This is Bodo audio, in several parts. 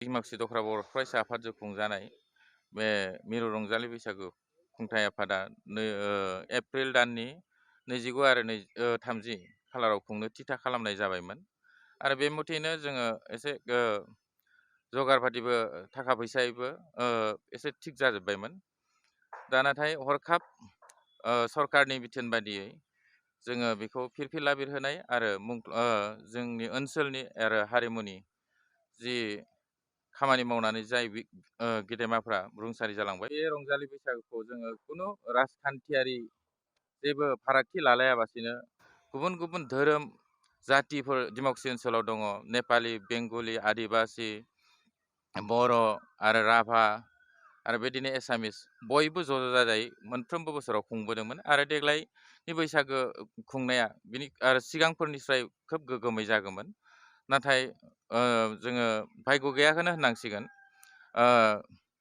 दिमाकुसि दख्रा बर' फरायसा आफादजों खुंजानाय बे मिरु रंजालि बैसागु खुंथाइ आफादा एप्रिल दाननि 29 आरो 30 खालाराव खुंनो थिथा खालामनाय जाबायमोन आरो बे मथेनो जोङो एसे जगार पातिबो थाखा फैसायबो एसे थिग जाजोब्बायमोन। दा नाथाय हरखाब सरकारनि बिथोन बादियै जोङो बेखौ फिरफिला बिरहोनाय आरो जोंनि ओनसोलनि आरो हारिमुनि जि खामानि मावनानै जाय गेदेमाफ्रा रुंसारि जालांबाय बे रंजालि बैसागुखौ जोङो खुनु राजखान्थियारि जेबो फारागथि लालायाबासिनो गुबुन गुबुन धोरोम जातिफोर दिमाकुसि ओनसोलाव दङ नेपालि बेंगलि आदिबासि बर' आरो राभा आरो बेदिनो एसामिस बयबो ज' जाजायै मोनफ्रोमबो बोसोराव खुंबोदोंमोन आरो देग्लायनि बैसागो खुंनाया बिनि आरो सिगांफोरनिफ्राय खोब गोग्गोमै जागौमोन। नाथाय जोङो भाग्य गैयाखौनो होननांसिगोन।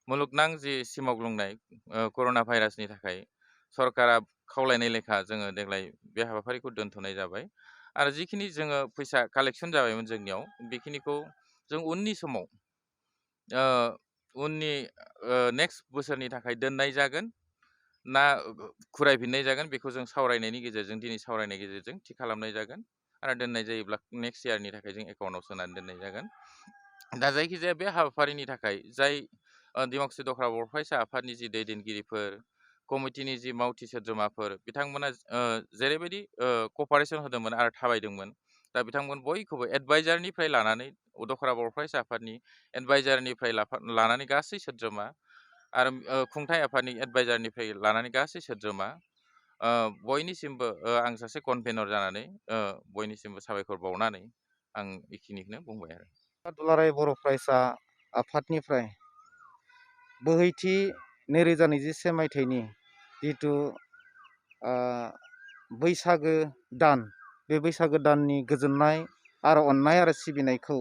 मुलुगनां जि सिमावग्लुंनाय कर'ना भाइरासनि थाखाय सरकारा खावलायनाय लेखा जोङो देग्लाय बे हाबाफारिखौ दोनथ'नाय जाबाय आरो जिखिनि जोङो फैसा कालेक्सन जाबायमोन जोंनियाव बेखिनिखौ जों उननि समाव उननि नेक्स्ट बोसोरनि थाखाय दोननाय जागोन ना खुरायफिननाय जागोन बेखौ जों सावरायनायनि गेजेरजों दिनै सावरायनायनि गेजेरजों थि खालामनाय जागोन आरो दोननाय जायोब्ला नेक्स्ट इयारनि थाखाय जों एकाउन्टआव सोनानै दोननाय जागोन। दा जायखिजाया बे हाबाफारिनि थाखाय जाय दिमाकुसि दख्रा बर' फरायसा आफादनि जि दैदेनगिरिफोर कमिटिनि जि मावथि सोद्रोमाफोर बिथांमोना जेरैबायदि कपारेसन होदोंमोन आरो थाबायदोंमोन दा बिथांमोन बयखौबो एडभाइजारनिफ्राय लानानै दख्रा बर' फरायसा आफादनि एडभाइजारनिफ्राय लानानै गासै सोद्रोमा आरो खुंथाइ आफादनि एडभाइजारनिफ्राय लानानै गासै सोद्रोमा बयनिसिमबो आं सासे कनभेनर जानानै बयनिसिमबो साबायखर बावनानै आं बेखिनिखौनो बुंबाय आरो। दुलाराय बर' फरायसा आफादनिफ्राय बोहैथि 2021 मायथाइनि जिथु बैसागो दान बे बैसागो दाननि गोजोननाय आरो अननाय आरो सिबिनायखौ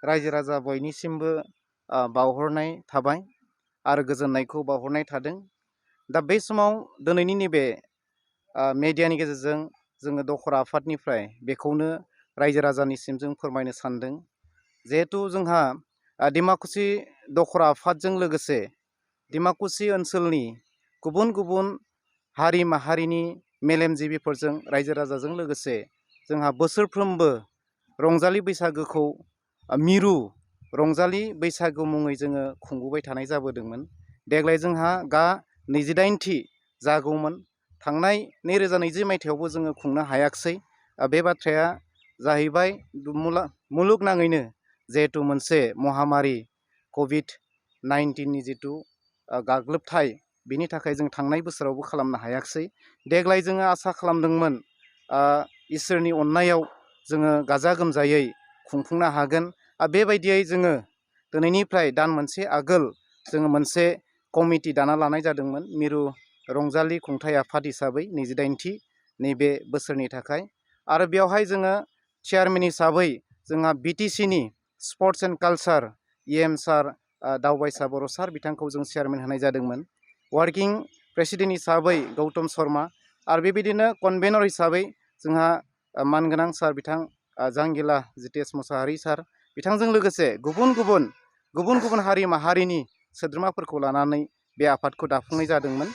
रायजो राजा बयनिसिमबो बावहरनाय थाबाय आरो गोजोननायखौ बावहरनाय थादों। दा बे समाव दिनैनि नैबे मेडियानि गेजेरजों जोङो दखरा आफादनिफ्राय बेखौनो रायजो राजानिसिम जों फोरमायनो सानदों जिहेथु जोंहा दिमाकुसि दखरा आफादजों लोगोसे दिमाकुसि ओनसोलनि गुबुन गुबुन हारि माहारिनि मेलेमजिबिफोरजों रायजो राजाजों लोगोसे जोंहा बोसोरफ्रोमबो रंजालि बैसागोखौ मिरु रंजालि बैसागु मुङै जोङो खुंबोबाय थानाय जाबोदोंमोन। देग्लाय जोंहा 28थि जागौमोन। थांनाय 2020 मायथाइयावबो जोङो खुंनो हायाखिसै। बे बाथ्राया जाहैबाय मुलुगनाङैनो जिहेतु मोनसे महामारि COVID-19नि जिथु गाग्लोबथाय बिनि थाखाय जों थांनाय बोसोरावबो खालामनो हायाखिसै। देग्लाय जोङो आसा खालामदोंमोन इसोरनि अननायाव जोङो गाजा गोमजायै खुंफुंनो हागोन। बेबायदियै जोङो दिनैनिफ्राय दान मोनसे आगोल जोङो मोनसे कमिटि दाना लानाय जादोंमोन मिरु रंजालि खुंथाइ आफाद हिसाबै 28थि नैबे बोसोरनि थाखाय आरो बेवहाय जोङो चेयारमेन हिसाबै जोंहा BTCनि स्पर्ट्स एन्ड कालचार EM सार दावबायसा बर' सार बिथांखौ जों चेयारमेन होनाय जादोंमोन। वार्किं प्रेसिडेन्ट हिसाबै गौतम शर्मा आरो बेबायदिनो कनभेनर हिसाबै जोंहा मानगोनां सार बिथां जांगिला जितेश मुसाहारि सार बिथांजों लोगोसे गुबुन गुबुन हारि माहारिनि सोद्रोमाफोरखौ लानानै बे आफादखौ दाफुंनाय जादोंमोन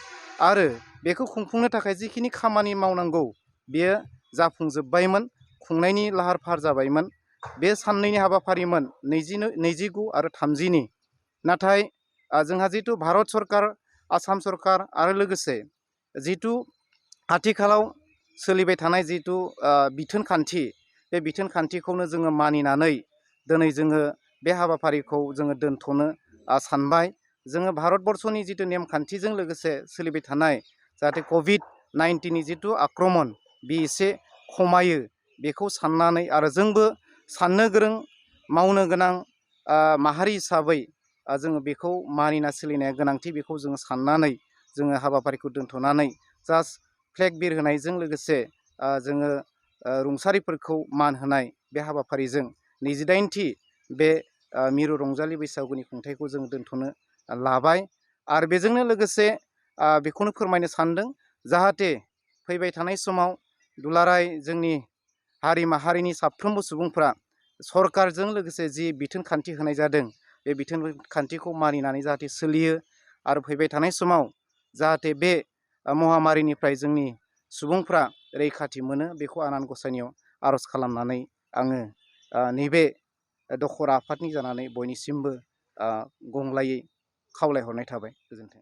आरो बेखौ खुंफुंनो थाखाय जिखिनि खामानि मावनांगौ बेयो जाफुंजोब्बायमोन। खुंनायनि लाहार फाहार जाबायमोन। बे साननैनि हाबाफारिमोन 29 आरो 30नि। नाथाय जोंहा जिथु भारत सरकार आसाम सरकार आरो लोगोसे जिथु आथिखालाव सोलिबाय थानाय जिथु बिथोन खान्थि बे बिथोन खान्थिखौनो जोङो मानिनानै दिनै जोङो बे हाबाफारिखौ जोङो दोनथ'नो सानबाय। जोङो भारतबर्षनि जिथु नेमखान्थिजों लोगोसे सोलिबाय थानाय जाहाथे COVID-19नि जिथु आक्रमन बे एसे खमायो बेखौ साननानै आरो जोंबो साननो गोरों मावनो गोनां माहारि हिसाबै जोङो बेखौ मानिना सोलिनाया गोनांथि बेखौ जोङो साननानै जोङो हाबाफारिखौ दोनथ'नानै जास्ट फ्लेग बिरहोनायजों लोगोसे जोङो रुंसारिफोरखौ मान होनाय बे हाबाफारिजों 28थि बे मिरु रंजालि बैसागुनि खुंथायखौ जों दोनथ'नो लाबाय आरो बेजोंनो लोगोसे बेखौनो फोरमायनो सानदों जाहाथे फैबाय थानाय समाव दुलाराय जोंनि हारि माहारिनि साफ्रोमबो सुबुंफ्रा सरकारजों लोगोसे जि बिथोन खान्थि होनाय जादों बे बिथोन खान्थिखौ मानिनानै जाहाथे सोलियो आरो फैबाय थानाय समाव जाहाथे बे महामारिनिफ्राय जोंनि सुबुंफ्रा रैखाथि मोनो बेखौ आनान गसाइनियाव आर'ज खालामनानै आङो नैबे दखरा आफादनि जानानै बयनिसिमबो गंग्लायै खावलायहरनाय थाबाय। गोजोन्थों।